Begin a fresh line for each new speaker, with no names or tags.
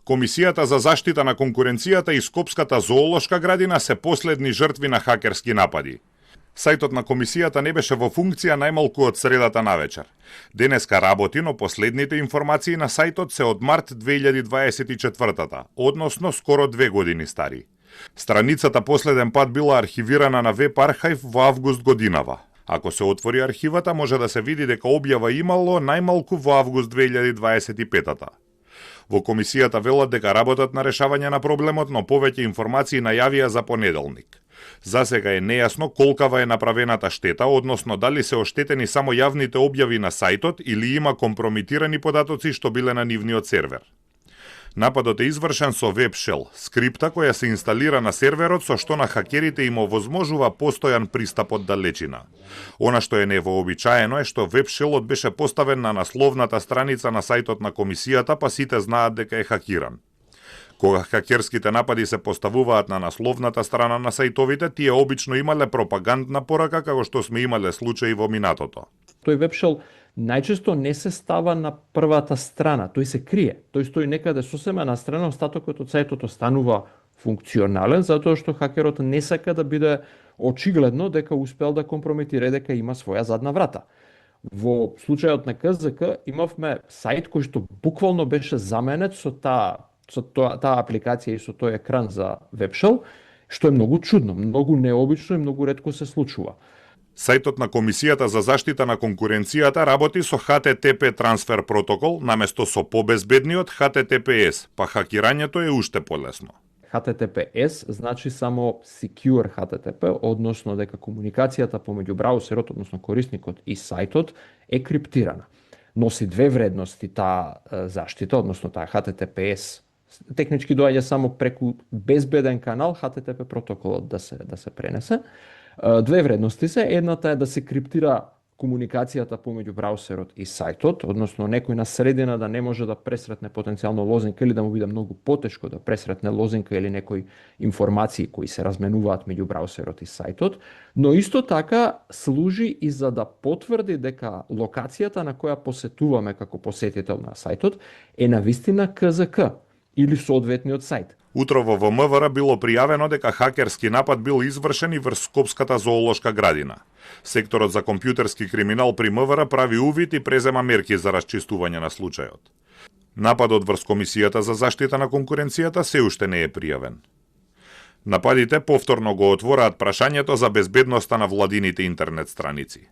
Комисијата за заштита на конкуренцијата и Скопската зоолошка градина се последни жртви на хакерски напади. Сајтот на комисијата не беше во функција најмалку од средата навечер. Денеска работи, но последните информации на сајтот се од март 2024, односно скоро 2 години стари. Страницата последен пат била архивирана на веб архив во август годинава. Ако се отвори архивата, може да се види дека објава имало најмалку во август 2025. Во комисијата велат дека работат на решавање на проблемот, но повеќе информации најавија за понеделник. За сега е нејасно колкава е направената штета, односно дали се оштетени само јавните објави на сајтот или има компромитирани податоци што биле на нивниот сервер. Нападот е извршен со WebShell, скрипта која се инсталира на серверот со што на хакерите им овозможува постојан пристап од далечина. Она што е невообичаено е што WebShellот беше поставен на насловната страница на сајтот на комисијата, па сите знаат дека е хакиран. Кога хакерските напади се поставуваат на насловната страна на сајтовите, тие обично имале пропагандна порака како што сме имале случаи во минатото.
Тој WebShell најчесто не се става на првата страна, тој се крие. Тој стои некаде сосема на страна, остатокот од сајтот останува функционален, затоа што хакерот не сака да биде очигледно дека успел да компрометира, дека има своја задна врата. Во случајот на КЗК имавме сајт кој што буквално беше заменет со таа апликација и со тој екран за WebShell, што е многу чудно, многу необично и многу ретко се случува.
Сајтот на Комисијата за заштита на конкуренцијата работи со HTTP трансфер протокол наместо со побезбедниот HTTPS, па хакирањето е уште полесно.
HTTPS значи само Secure HTTP, односно дека комуникацијата помеѓу браузерот, односно корисникот и сајтот е криптирана. Носи две вредности таа заштита, односно таа HTTPS. Технички доаѓа само преку безбеден канал HTTP протоколот да се пренесе. Две вредности се, едната е да се криптира комуникацијата помеѓу браузерот и сајтот, односно некој на средина да не може да пресретне потенцијално лозинка или да му биде многу потешко да пресретне лозинка или некои информации кои се разменуваат меѓу браузерот и сајтот, но исто така служи и за да потврди дека локацијата на која посетуваме како посетител на сајтот е навистина КЗК или соодветниот сајт.
Утро во ВМРО било пријавено дека хакерски напад бил извршен и врз Скопската зоолошка градина. Секторот за компјутерски криминал при МВР прави увид и презема мерки за расчистување на случајот. Нападот врз Комисијата за заштита на конкуренцијата се уште не е пријавен. Нападите повторно го отвораат прашањето за безбедноста на владините интернет страници.